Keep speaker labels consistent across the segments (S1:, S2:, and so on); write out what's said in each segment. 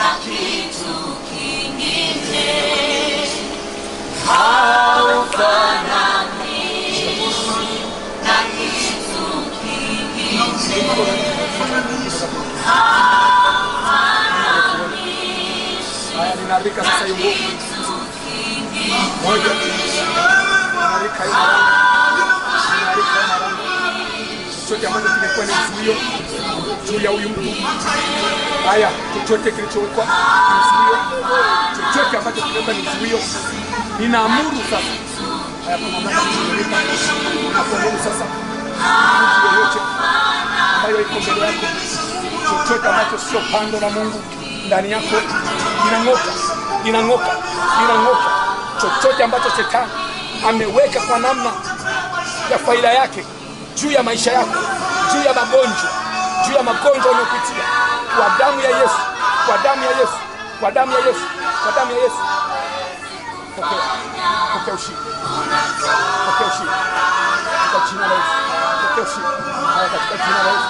S1: na kitu kingine haufananishwi na kitu kingine haufananishwi.
S2: Haya, ninarika sasa hiyo nguvu. Moja. Ninarika hiyo marango. Ninarika hiyo marango. Chochote ambacho kimekuwa ni mzuio juu ya huyu mtu. Haya, chochote kilichowekwa ni mzuio. Chochote ambacho kimewekwa ni mzuio. Ninaamuru sasa. Haya, kwa mamlaka niliyonipa, ninakuamuru sasa. Nguvu yoyote ambayo iko mbele yako, chochote ambacho sio pando la Mungu ndani yako, inang'oka, inang'oka, inang'oka. Chochote ambacho shetani ameweka kwa namna ya faida yake juu ya maisha yako, juu ya magonjwa, juu ya magonjwa unayopitia, kwa damu ya Yesu, kwa damu ya Yesu, kwa damu ya Yesu, kwa damu ya Yesu, pokea, pokea ushindi, pokea ushindi katika jina la Yesu, pokea ushindi. Haya, katika jina la Yesu,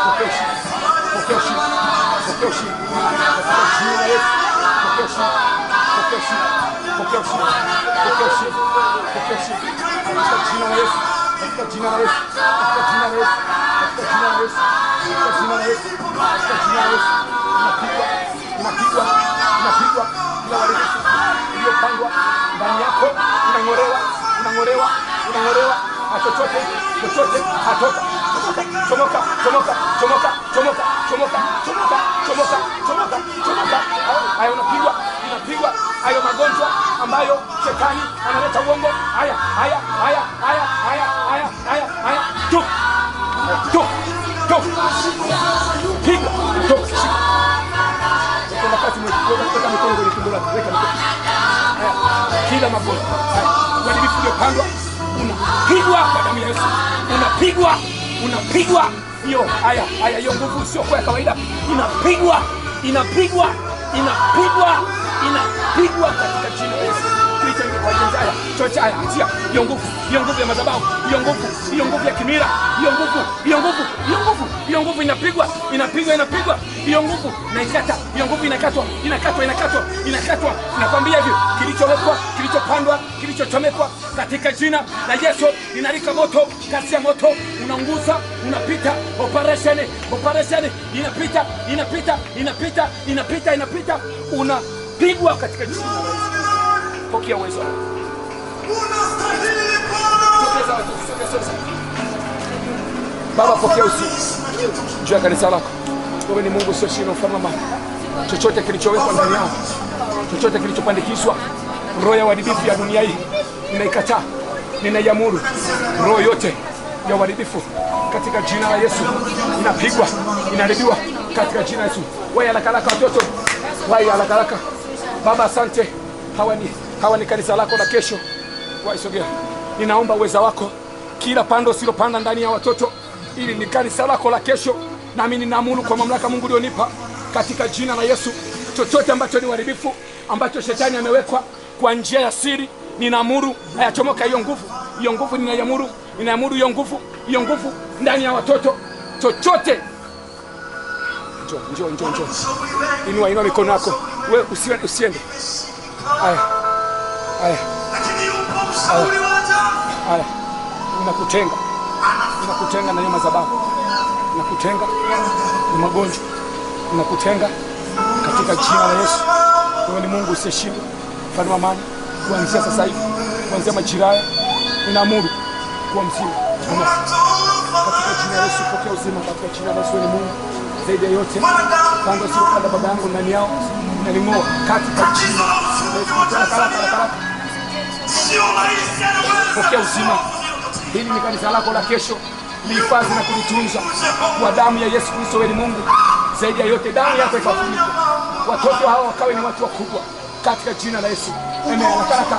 S2: pokea ushindi, pokea ushindi, pokea ushindi katika jina la Yesu, pokea ushindi, pokea ushindi, pokea ushindi, pokea ushindi, pokea ushindi katika jina la Yesu, katika jina la Yesu, katika jina la Yesu, katika jina la Yesu, katika jina la Yesu, katika jina la Yesu. Inapigwa, inapigwa, inapigwa kila uharibifu iliyopangwa ndani yako, inang'olewa, inang'olewa, inang'olewa. Chochote, chochote, atoka, chomoka, chomoka, chomoka, chomoka, chomoka, chomoka, chomoka, chomoka, chomoka. Haya, unapigwa, inapigwa hayo magonjwa ambayo shetani analeta uongo. Haya, haya, haya, haya, haya, haya, haya, haya, toka, toka, toka, piga, toka, shika. Weka nafasi, weka mikono kwenye tumbo lako, weka mikono. Haya, kila magonjwa, haya, uharibifu uliopandwa unapigwa kwa damu ya Yesu, unapigwa, unapigwa hiyo. Haya, haya, hiyo nguvu sio kwa kawaida, inapigwa, inapigwa, inapigwa, inapigwa katika jina la Yesu. Kilichoingia kwa ajili haya, chocha haya, achia hiyo nguvu, hiyo nguvu ya madhabahu, hiyo nguvu, hiyo nguvu ya kimila, hiyo nguvu, hiyo nguvu, hiyo nguvu, hiyo nguvu inapigwa, inapigwa, inapigwa hiyo nguvu, naikata hiyo nguvu, inakatwa, inakatwa, inakatwa, inakatwa. Nakwambia hivi, kilichowekwa, kilichopandwa, kilichochomekwa katika jina la Yesu, inalika moto, kasi ya moto, unaunguza, unapita, operation, operation inapita, inapita, inapita, inapita, inapita, unapigwa katika jina la Yesu. Pokea uwezo. Baba, pokea uzima juu ya kanisa lako. Wewe ni Mungu usiyeshindwa, mfalme wa amani. Chochote kilichowekwa ndani yao, chochote kilichopandikizwa, roho ya uharibifu ya dunia hii ninaikataa, ninaiamuru roho yote ya uharibifu katika jina la Yesu inapigwa, inaharibiwa katika jina la Yesu. Wewe haraka haraka watoto, wewe haraka haraka. Baba, asante. Hawa ni kanisa lako la kesho. Waisogea. Ninaomba uweza wako, kila pando usilopanda ndani ya watoto, ili ni kanisa lako la kesho. Nami ninaamuru kwa mamlaka Mungu ulionipa katika jina la Yesu, chochote ambacho ni uharibifu ambacho shetani amewekwa kwa njia ya siri, ninaamuru hayachomoka hiyo nguvu, hiyo nguvu ninaiamuru, ninaamuru hiyo nguvu, hiyo nguvu ndani ya watoto, chochote. Njoo, njoo, njoo, njoo. Inua, inua mikono yako. Wewe usiende. Haya, haya, haya, ninakutenga, ninakutenga na hiyo madhabahu, ninakutenga na magonjwa, ninakutenga katika jina la Yesu. Wewe ni Mungu usiyeshindwa, mfalme wa amani. Kuanzia sasa hivi, kuanzia majira haya, ninaamuru kuwa mzima katika jina la Yesu. Pokea uzima katika jina la Yesu. Wewe ni Mungu zaidi ya yote. Pando usilopanda baba yangu ndani yao, ninaling'oa katika jina la Yesu. Pokea uzima. Hili ni kanisa lako la kesho, lihifadhi na kulitunza kwa damu ya Yesu Kristo. Wewe ni Mungu zaidi ya yote, damu yako ikawafunike watoto hawa wakawe ni watu wakubwa katika jina la Yesu. Amen. Haraka.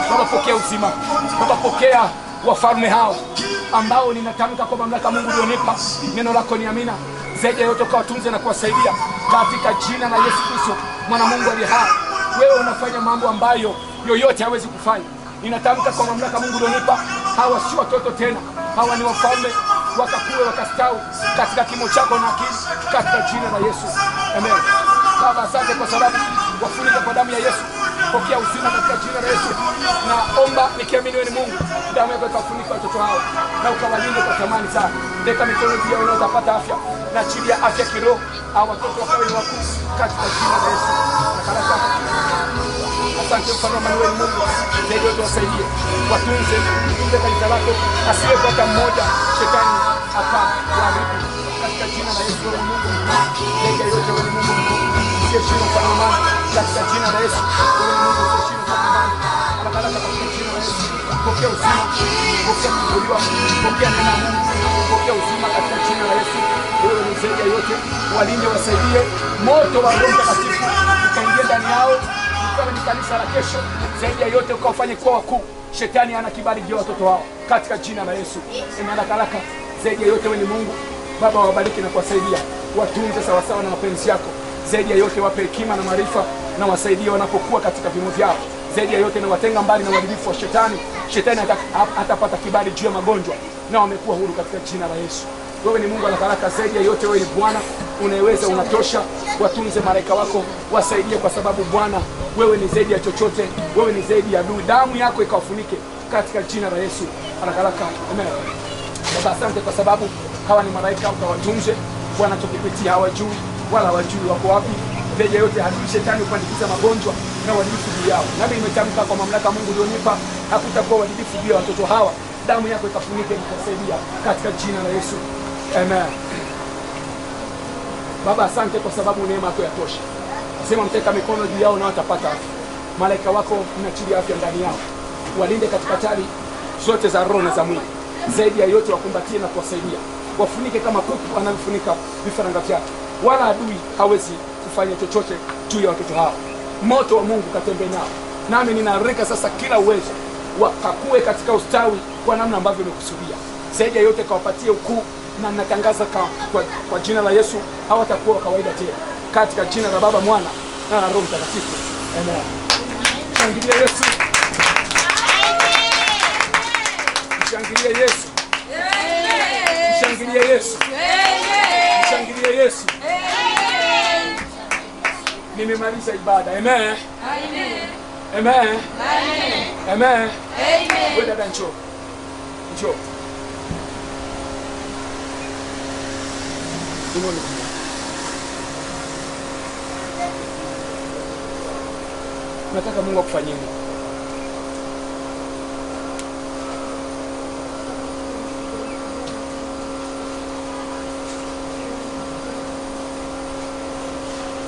S2: Baba, pokea uzima. Baba, pokea wafalme hao ambao ninatamka kwa mamlaka Mungu ulionipa. Neno lako ni amina. Zaidi ya yote ukawatunze na kuwasaidia katika jina la Yesu Kristo, mwana Mungu aliye hai. Wewe unafanya mambo ambayo yoyote hawezi kufanya. Ninatamka kwa mamlaka Mungu ulionipa, hawa si watoto tena, hawa ni wafalme, wakakue wakastawi katika kimo chako na akili katika jina la Yesu. Amen. Baba, asante kwa sababu wafunika kwa damu ya Yesu. Pokea uzima katika jina la Yesu. Naomba nikiamini wewe ni Mungu, damu yako ikafunika watoto hao na ukawalinde kwa thamani sana. Weka mikono juu yao na utapata afya, na chini ya afya kiroho hao watoto wakawe ni wakuu katika jina la Yesu. Baraka. Asante mfalme Manuel, Mungu zaidi wote wasaidie, watunze, tunze kanisa lako, asiwepo hata mmoja shetani akawaharibu katika jina la Yesu. Wewe Mungu zaidi yote, wewe Mungu usiyeshindwa kwa amani katika jina la Yesu. Wewe Mungu usiyeshindwa kwa amani, baraka katika jina la Yesu. Pokea uzima, pokea kufunguliwa, pokea neema ya Mungu, pokea uzima katika jina la Yesu. Wewe ni zaidi ya yote, walinde, wasaidie, moto wa Roho Mtakatifu ukaingia ndani yao, kama ni kanisa la kesho. Zaidi ya yote ukawafanye kuwa wakuu. Shetani hana kibali juu ya watoto wao katika jina la Yesu. Haraka. Zaidi ya yote wewe ni Mungu Baba, wabariki na kuwasaidia, watunze sawasawa na mapenzi yako. Zaidi ya yote wape hekima na maarifa na wasaidie wanapokuwa katika vimo vyao. Zaidi ya yote na watenga mbali na uharibifu wa shetani. Shetani hatapata kibali juu ya magonjwa na wamekuwa huru katika jina la Yesu. Wewe ni Mungu haraka. Zaidi ya yote wewe ni Bwana, unaweza, unatosha. Watunze malaika wako, wasaidie, kwa sababu Bwana wewe ni zaidi ya chochote, wewe ni zaidi ya adui. Damu yako ikawafunike katika jina la Yesu. Haraka. Amen. Baba, asante kwa sababu hawa ni malaika, ukawatunze. Wanachokipitia hawajui wala hawajui wako wapi. Zaidi ya yote adui shetani upandikiza magonjwa na uharibifu juu yao. Nami nimetamka kwa mamlaka Mungu ulionipa, hakutakuwa uharibifu juu ya watoto hawa. Damu yako ikafunike na kusaidia katika jina la Yesu. Amen. Baba, asante kwa sababu neema yako yatosha. Sema mteka mikono juu yao na watapata afya. Malaika wako mnaachilia afya ndani yao. Walinde katika hatari zote za roho na za mwili. Zaidi ya yote wakumbatie na kuwasaidia. Wafunike kama kuku anavyofunika vifaranga vyake. Wala adui hawezi kufanya chochote juu ya watoto hao. Moto wa Mungu katembe nao. Nami ninarika sasa kila uwezo wakakue katika ustawi kwa namna ambavyo umekusudia. Zaidi ya yote kawapatie ukuu, na natangaza kwa jina la Yesu hawatakuwa kawaida tena. Katika jina la Baba, Mwana na Roho Mtakatifu. Amen. Shangilia Yesu. Shangilia Yesu. Shangilia Yesu. Shangilia Yesu. Nimemaliza ibada. Amen. Amen. Amen. Amen. Wewe dada njoo. Njoo. Inua mikono. Nataka Mungu akufanyie nini?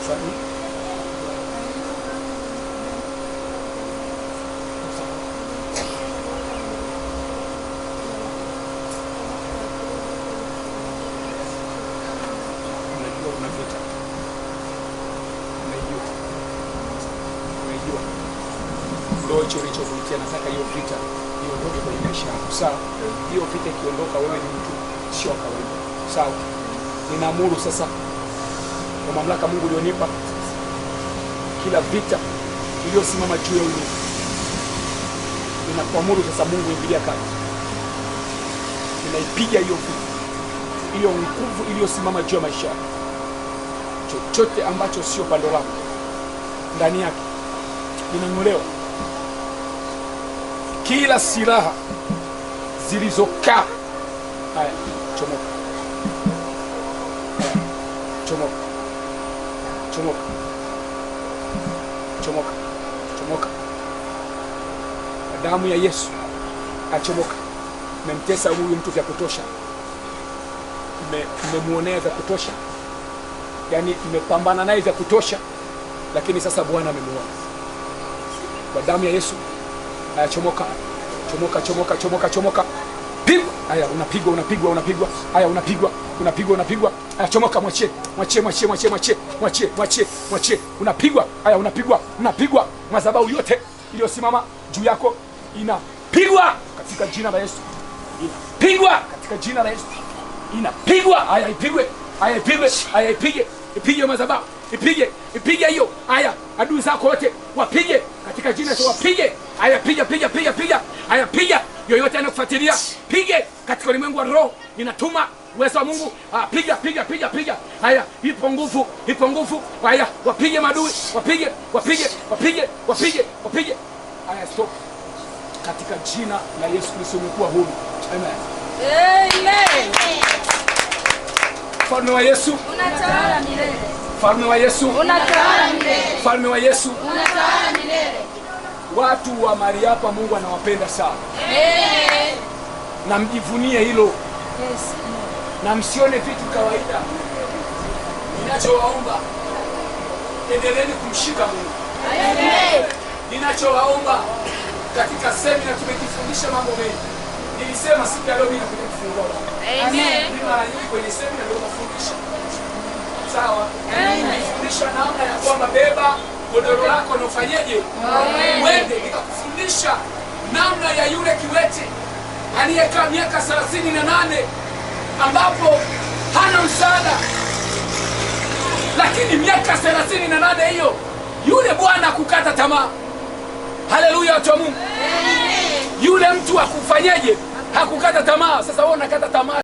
S2: Sani? Unajua una vita. Unajua. Unajua. Ndio hicho ulichovutia. Nataka hiyo vita iondoke kwenye maisha yako. Sawa? Hiyo vita ikiondoka, wewe ni mtu sio kawaida. Sawa? Ninaamuru sasa kwa mamlaka Mungu ulionipa, kila vita iliyosimama juu ya huyu, ninakuamuru sasa Mungu ingilia kati. Ninaipiga hiyo vita, hiyo nguvu iliyosimama juu ya maisha yako. Chochote ambacho sio pando lako ndani yake linang'olewa. Kila silaha zilizokaa, haya, chomoka. Haya, chomoka. Chomoka. Chomoka. Chomoka. Damu ya Yesu achomoka. Mmemtesa huyu mtu vya kutosha. Mmemuonea vya kutosha. Yaani mmepambana naye vya kutosha, lakini sasa Bwana amemuona. Kwa damu ya Yesu, haya, chomoka. Chomoka, chomoka, chomoka, chomoka. Pigwa. Haya, unapigwa, unapigwa, unapigwa. Haya, unapigwa, unapigwa, unapigwa. Haya, chomoka, mwachie. Mwachie, mwachie, mwachie, mwachie. Mwachie, mwachie, mwachie. Unapigwa. Haya, unapigwa, unapigwa. Madhabahu yote iliyosimama juu yako inapigwa katika jina la Yesu. Inapigwa katika jina la Yesu. Inapigwa. Haya, ipigwe. Haya, ipigwe. Haya, ipige. Ipige madhabahu. Ipige. Ipige hiyo. Haya, adui zako wote wapige katika jina la Yesu, wapige. Haya, piga, piga, piga, piga. Haya, piga. Yoyote anakufuatilia, pige katika ulimwengu wa roho. Ninatuma Uwezo wa Mungu. Piga piga piga piga. Haya, ipo nguvu, ipo nguvu. Haya, wapige madui, wapige, wapige, wapige, wapige, wapige. Haya, stop. Katika jina la Yesu Kristo umekuwa huru. Amen.
S1: Amen.
S2: Mfalme wa Yesu,
S1: Unatawala milele.
S2: Mfalme wa Yesu,
S1: Unatawala milele.
S2: Mfalme wa Yesu.
S1: Unatawala milele.
S2: Watu wa Mariapa Mungu anawapenda sana.
S1: Amen.
S2: Na mjivunie hilo.
S1: Yes.
S2: Na msione vitu kawaida. Ninachowaomba, endeleeni kumshika Mungu.
S1: Amen.
S2: Ninachowaomba katika semina tumejifundisha mambo mengi. Nilisema siku ya leo mimi nakuja kufungua watu.
S1: Amen.
S2: Mimi mara nyingi kwenye semina ndio nafundisha. Sawa? Nilifundisha namna ya kwamba beba godoro lako na ufanyeje? Uende. Nikakufundisha namna ya yule kiwete aliyekaa miaka 38 ambapo hana msaada. Lakini miaka 38 hiyo yule bwana kukata tamaa. Haleluya, watu wa Mungu. Yule mtu akufanyeje? Hakukata tamaa. Sasa wewe unakata tamaa.